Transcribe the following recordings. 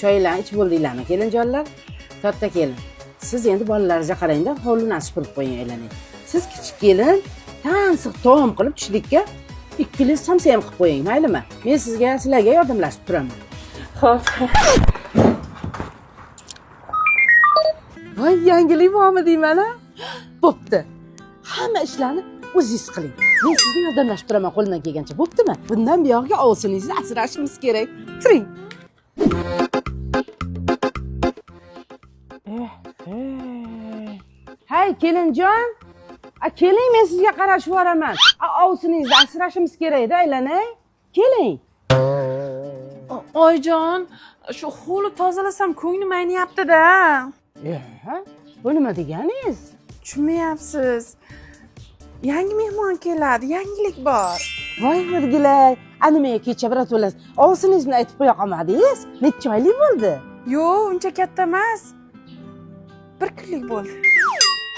Choylarni ichib bo'ldinglarmi, kelinjonlar? Katta kelin, siz endi bolalaringizga qarangda, hovlini supurib qo'ying aylanay. Siz kichik kelin, tansiq taom qilib tushlikka ikkili somsa ham qilib qo'ying, maylimi? Men sizga, sizlarga yordamlashib turaman. Xo'p. Voy, yangilik bormi deyman a? Bo'pti. Hamma ishlarni o'zingiz qiling. Men sizga yordamlashib turaman qo'limdan kelgancha, bo'ptimi? Bundan buyog'iga ovsiningizni asrashimiz kerak. Turing. Hay, kelinjon. A keling, men sizga qarashib yuboraman. A ovsiningizni asrashimiz kerak-da, aylanay. Keling. Oyijon, shu hovli tozalasam ko'nglim ayniyapti-da. Bu nima deganingiz? Tushunmayapsiz. Yangi mehmon keladi, yangilik bor. Voy virgilay, a nimaga kecha birato'la ovsiningiz bilan aytib qo'ya qolmadingiz? Necha oylik bo'ldi? Yo'q, uncha katta emas. Bir kunlik bo'ldi.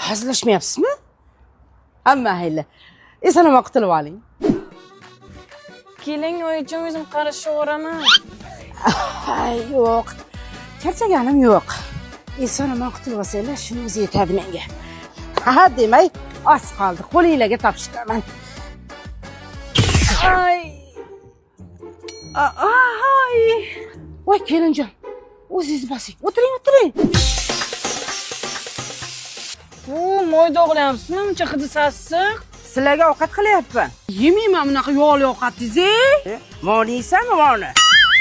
Hazillashmayapsizmi? Hamma mayli. Eson omon qutulib oling. Keling oyijon, o'zim qarashaveraman. Ay, yo'q. Charchaganim yo'q. Eson omon qutulib olsanglar, shuni o'zi yetadi menga. Ha, demak, oz qoldi. Qo'linglarga topshiraman. Ay, Ay. Voy kelinjon. O'zingiz bosing. O'tiring, o'tiring. Bu moy dog'layapsizmi? Uncha hidi sassiq. Sizlarga ovqat qilyapman. Yemayman bunaqa yog'li ovqatingizni. Moni yeysanmi, moni?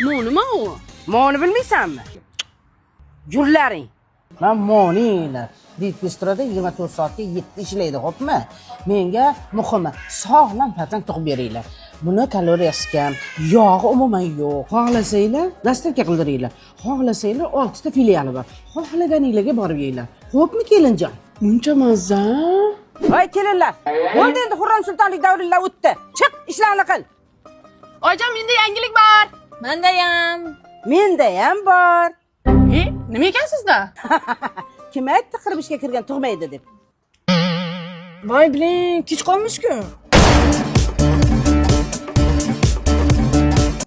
Mo nima u? Moni bilmaysanmi? Jullaring. Man moninglar. Did Bistroda 24 soatga 7 ishlaydi, xo'pmi? Menga muhimi sog'lom farzand tug'ib beringlar. Buni kaloriyasi kam, yog'i umuman yo'q. Xohlasanglar dastavka qildiringlar. Xohlasanglar 6 ta filiali bor. Xohlaganinglarga borib yeyinglar. Xo'pmi, kelinjon? Uncha mazza. Voy kelinlar, bo'ldi endi Xurram sultonlik davringlar o'tdi. Chiq, ishlarni qil. Oyijon, menda yangilik bor. Mendayam. Menda ham bor. E, nima ekan sizda? Kim aytdi qirib ishga kirgan tug'maydi deb? Voy biling, kech qolmish-ku.